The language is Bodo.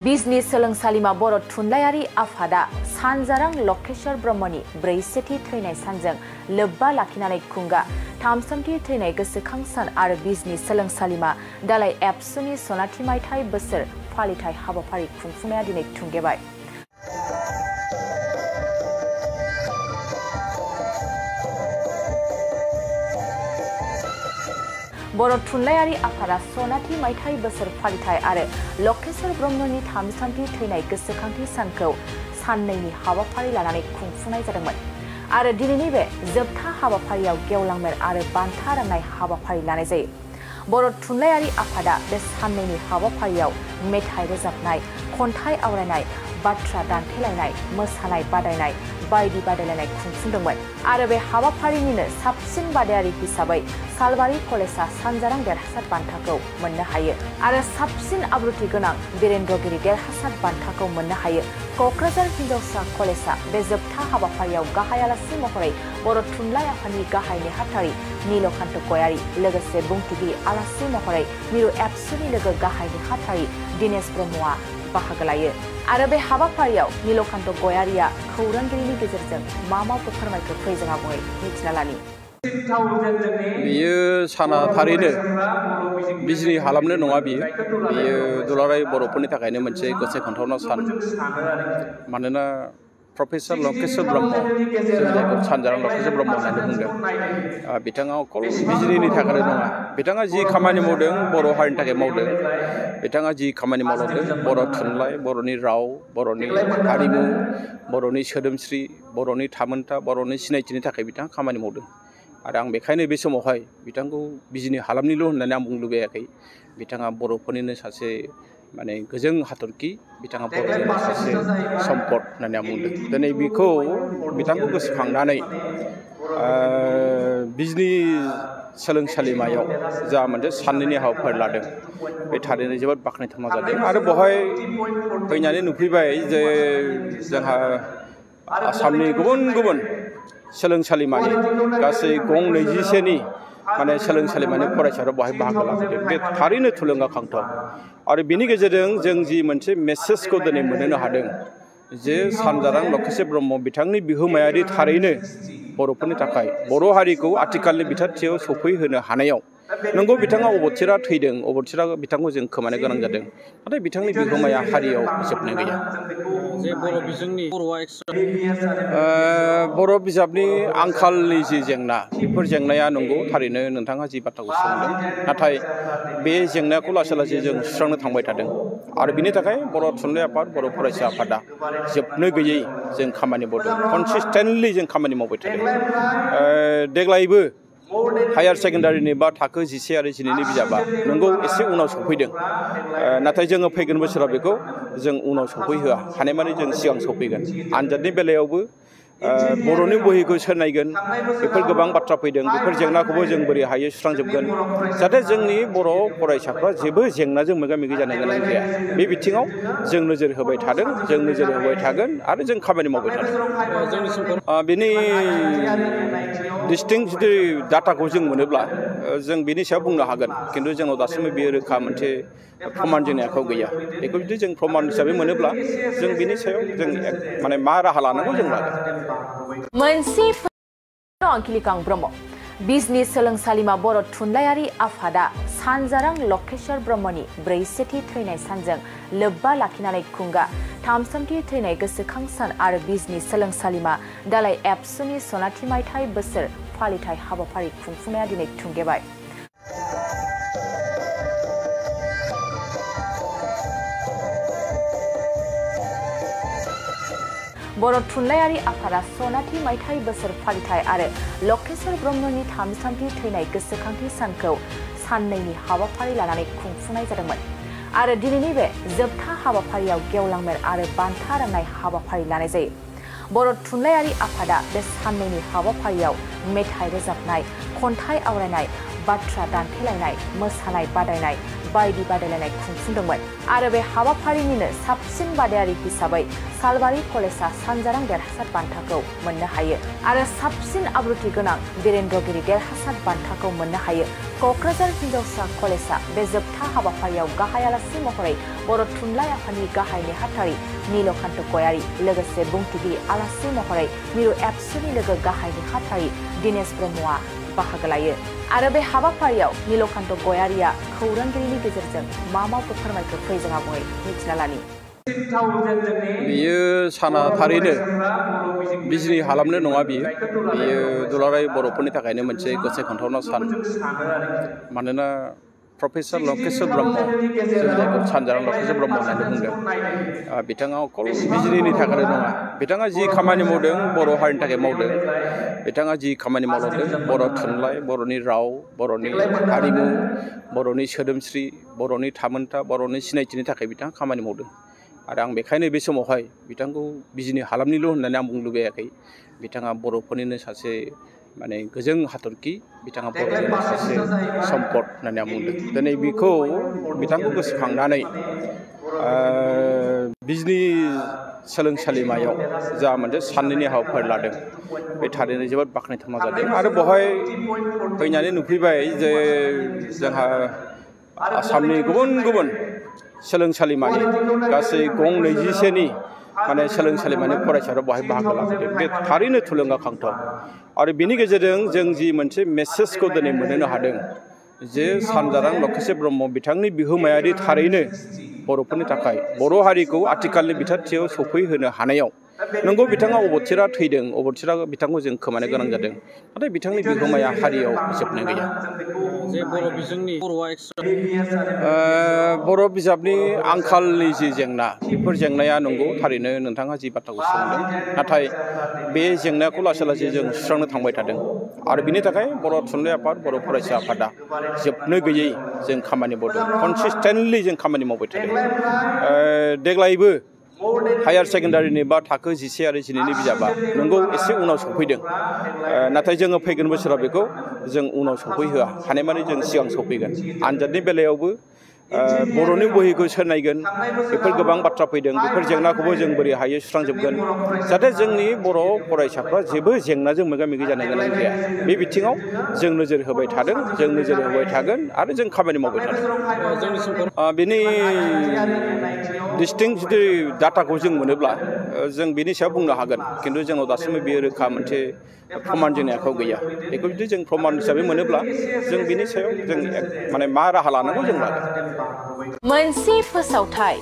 बिजनि सोलोंसालिमा बर' थुनलाइयारि आफादा सानजारां लकेश्वर ब्रह्मनि 4सेथि थैनाय सानजों लोब्बा लाखिनानै खुंगा थामथि थैनाय गोसोखां सान आरो बिजनि सोलोंसालिमा दालाइ एबसुनि सनाथि मायथाइ बोसोर फालिथाय हाबाफारि खुंफुंनाया दिनै थुंगेबाय। बर' थुनलाइयारि आफादा सनाथि मायथाइ बोसोर फालिथाय आरो लकेश्वर ब्रह्मनि थामथि थैनाय गोसोखांथि सानखौ साननैनि हाबाफारि लानानै खुंफुंनाय जादोंमोन आरो दिनैनि बे जोबथा हाबाफारियाव गेवलां मेल आरो बान्था राननाय हाबाफारि लानाय जायो। बर' थुनलाइयारि आफादा बे साननैनि हाबाफारियाव मेथाइ रोजाबनाय, खन्थाइ आवरायनाय, बाथ्रा दान्थेलायनाय, मोसानाय बादायनाय बायदि बादायलायनाय खुंफुंदोंमोन आरो बे हाबाफारिनिनो साबसिन बादायारि हिसाबै सालबारि कलेजआ सानजारां देरहासार बान्थाखौ मोननो हायो आरो साबसिन आब्रुथि गोनां बिरेन्द्रगिरि देरहासार बान्थाखौ मोननो हायो। क'क्राझार हिनजावसा कलेजआ बे जोबथा हाबाफारियाव गाहाय आलासि महरै बर' थुनलाइ आफादनि गाहाय नेहाथारि नीलकान्त गयारी लोगोसे बुंथिगिरि आलासि महरै मिरु एबसुनि लोगो गाहाय नेहाथारि दिनेश ब्रह्मआ बाहागो लायो आरो बे हाबाफारियाव नीलकान्त गयारीया खौरांगिरिनि गेजेरजों मा फोरमायखो फै जों आबुङै मिथिना लानि। बियो साना थारैनो बिजनि हालामनो नङा, बियो दुलाराय बर'फोरनि थाखायनो मोनसे गोसोखांथावना सान। मानोना प्रफेसर लकेश्वर ब्रह्म, जों जायखौ सानजारां लकेश्वर ब्रह्म होननानै बुंदों, बिथाङा अकल बिजनिनि थाखायल' नङा, बिथाङा जि खामानि मावदों बर' हारिनि थाखाय मावदों। बिथाङा जि खामानि मावदों बर' थुनलाइ, बर'नि राव, बर'नि हारिमु, बर'नि सोदोमस्रि, बर'नि थामोनथा, बर'नि सिनायथिनि थाखाय बिथाङा खामानि मावदों। आरो आं बेखायनो बे समावहाय बिथांखौ बिजनि हालामनिल' होननानै आं बुंनो लुबैयाखै। बिथाङा बर'फोरनिनो सासे माने गोजों हाथरखि, बिथाङा बर'निनो सासे सम्पद होननानै आं बुंदों। दिनै बिखौ बिथांखौ गोसोखांनानै बिजनि सोलोंसालिमायाव जा मोनसे साननैनि हाबाफारि लादों, बे थारैनो जोबोद बाख्नायथावना जादों। आरो बेवहाय फैनानै नुफैबाय जे जोंहा आसामनि गुबुन गुबुन सोलोंसालिमानि गासै गं 21नि माने सोलोंसालिमानि फरायसाफोरा बेवहाय बाहागो लाफैदों। बे थारैनो थुलुंगाखांथाव आरो बेनि गेजेरजों जों जि मोनसे मेसेजखौ दिनै मोनहोनो हादों जे सानजारां लकेश्वर ब्रह्म बिथांनि बिहोमायारि थारैनो बर'फोरनि थाखाय बर' हारिखौ आथिखालनि बिथाथियाव सफैहोनो हानायाव, नंगौ बिथाङा अबथिरा थैदों, अबथिरा बिथांखौ जों खोमानो गोनां जादों, नाथाय बिथांनि बिहोमाया हारियाव जोबनो गैया। बर' बिजाबनि आंखालनि जि जेंना, बेफोर जेंनाया नंगौ थारैनो नोंथाङा जि बाथ्राखौ सोंदों, नाथाय बे जेंनाखौ लासै लासै जों सुस्रांनो थांबाय थादों आरो बिनि थाखाय बर' थुनलाइ आफाद, बर' फरायसा आफादा जोबनो गैयै जों खामानि मावदों, कनसिस्टेन्टलि जों खामानि मावबाय थादों। देग्लायबो हायार सेकेन्डारिनि बा थाखो 11 आरो 12नि बिजाबा नंगौ एसे उनाव सफैदों, नाथाय जोङो फैगोन बोसोराव बेखौ जों उनाव सफैहोआ, हानायमानि जों सिगां सफैगोन। आनजादनि बेलायावबो बर'नि बहिखौ सोर नायगोन, बेफोर गोबां बाथ्रा फैदों, बेफोर जेंनाखौबो जों बोरै हायो सुस्रांजोबगोन, जाहाथे जोंनि बर' फरायसाफ्रा जेबो जेंनाजों मोगा मोगि जानो गोनां जाया। बे बिथिङाव जों नोजोर होबाय थादों, जों नोजोर होबाय थागोन आरो जों खामानि मावबाय थादों। बेनि डिस्टिंक्ट जुदि डाटाखौ जों मोनोब्ला जों बेनि सायाव बुंनो हागोन, खिन्थु जोंनाव दासिमबो बेयो रोखा मोनसे प्रमाण जोंनि आखायाव गैया। बेखौ जुदि जों प्रमाण हिसाबै मोनोब्ला जों बिनि सायाव जों माने मा राहा लानांगौ जों लागोन। मोनसे अंकिलिकां ब्रह्म बिजनि सोलोंसालिमा बर' थुनलाइयारि आफादा सानजारां लकेश्वर ब्रह्मनि 4सेथि थैनाय सानजों लोब्बा लाखिनानै खुंगा थामथि थैनाय गोसोखां सान आरो बिजनि सोलोंसालिमा दालाइ एबसुनि सनाथि मायथाइ बोसोर फालिथाय हाबाफारि खुंफुंनाया दिनै थुंगेबाय। बर' थुनलाइयारि आफादा सनाथि मायथाइ बोसोर फालिथाय आरो लकेश्वर ब्रह्मनि थामथि थैनाय गोसोखांथि सानखौ साननैनि हाबाफारि लानानै खुंफुंनाय जादोंमोन आरो दिनैनि बे जोबथा हाबाफारियाव गेवलां मेल आरो बान्था राननाय हाबाफारि लानाय जायो। बर' थुनलाइयारि आफादा बे साननैनि हाबाफारियाव मेथाइ रोजाबनाय, खन्थाइ आवरायनाय, बाथ्रा दान्थेलायनाय, मोसानाय बादायनाय बायदि बादायलायनाय खुंफुंदोंमोन आरो बे हाबाफारिनिनो साबसिन बादायारि हिसाबै सालबारि कलेजआ सानजारां देरहासार बान्थाखौ मोननो हायो आरो साबसिन आब्रुथि गोनां बिरेन्द्रगिरि देरहासार बान्थाखौ मोननो हायो। क'क्राझार हिनजावसा कलेजआ बे जोबथा हाबाफारियाव गाहाय आलासि महरै बर' थुनलाइ आफादनि गाहाय नेहाथारि नीलकान्त गयारी लोगोसे बुंथिगिरि आलासि महरै मिरु एबसुनि लोगो गाहाय नेहाथारि दिनेश ब्रह्मआ बाहागो लायो आरो बे हाबाफारियाव नीलकान्त गयारीया खौरांगिरिनि गेजेरजों मा फोरमायखो फै जों आबुङै मिथिना लानि। बेयो साना थारैनो बिजनि हालामनो नङा बेयो दुलाराय बर'फोरनि थाखायनो मोनसे गोसोखांथावना सान। मानोना प्रफेसर लकेश्वर ब्रह्म जों जायखौ सानजारां लकेश्वर ब्रह्म होननानै बुंदों बिथाङा अकल बिजनिनि थाखायल' नङा, बिथाङा जि खामानि मावदों बर' हारिनि थाखाय मावदों। बिथाङा जि खामानि मावलांदों बर' थुनलाइ, बर'नि राव, बर'नि हारिमु, बर'नि सोदोमस्रि, बर'नि थामोनथा, बर'नि सिनायथिनि थाखाय बिथाङा खामानि मावदों। आरो आं बेखायनो बे समावहाय बिथांखौ बिजनि हालामनिल' होननानै आं बुंनो लुबैयाखै। बिथाङा बर'फोरनिनो सासे माने गोजों हाथरखि, बिथाङा बर'निनो सासे सम्पद होननानै आं बुंदों। दिनै बिथांखौ गोसोखांनानै बिजनि सोलोंसालिमायाव जा मोनसे साननैनि हाबाफारि लादों बे थारैनो जोबोद बाख्नायथावना जादों। आरो बेवहाय फैनानै नुफैबाय जे जोंहा आसामनि गुबुन गुबुन सोलोंसालिमानि गासै गं 21नि माने सोलोंसालिमानि फरायसाफोरा बेवहाय बाहागो लाफैदों। बे थारैनो थुलुंगाखांथाव। आरो बेनि गेजेरजों जों जि मोनसे मेसेजखौ दिनै मोनहोनो हादों जे सानजारां लकेश्वर ब्रह्म बिथांनि बिहोमायारि थारैनो बर'फोरनि थाखाय बर' हारिखौ आथिखालनि बिथाथियाव सफैहोनो हानायाव नंगौ बिथाङा अबथिरा थैदों, अबथिरा बिथांखौ जों खोमानो गोनां जादों, नाथाय बिथांनि बिहोमाया हारियाव जोबनो गैया। बर' बिजाबनि आंखालनि जि जेंना, बेफोर जेंनाया नंगौ थारैनो नोंथाङा जि बाथ्राखौ सोंदों, नाथाय बे जेंनाखौ लासै लासै जों सुस्रांनो थांबाय थादों। आरो बिनि थाखाय बर' थुनलाइ आफाद, बर' फरायसा आफादा जोबनो गैयै जों खामानि मावदों, कनसिस्टेन्टलि जों खामानि मावबाय थादों। देग्लायबो हायार सेकेन्डारिनि बा थाखो 11 आरो 12नि बिजाबा नंगौ एसे उनाव सफैदों, नाथाय जोङो फैगोन बोसोराव बेखौ जों उनाव सफैहोआ, हानायमानि जों सिगां सफैगोन। आनजादनि बेलायावबो बर'नि बहिखौ सोर नायगोन, बेफोर गोबां बाथ्रा फैदों। बेफोर जेंनाखौबो जों बोरै हायो सुस्रांजोबगोन, जाहाथे जोंनि बर' फरायसाफ्रा जेबो जेंनाजों मोगा मोगि जानो गोनां जाया। बे बिथिङाव जों नोजोर होबाय थादों, जों नोजोर होबाय थागोन आरो जों खामानि मावबाय थादों। बेनि डिस्टिंक्ट जुदि डाटाखौ जों मोनोब्ला जों बेनि सायाव बुंनो हागोन, खिन्थु जोंनाव दासिमबो बेयो रोखा मोनसे प्रमाण जोंनि आखायाव गैया। बेखौ जुदि जों प्रमाण हिसाबै मोनोब्ला जों बिनि सायाव जों माने मा राहा लानांगौ जों लागोन। मोनसे फोसावथाय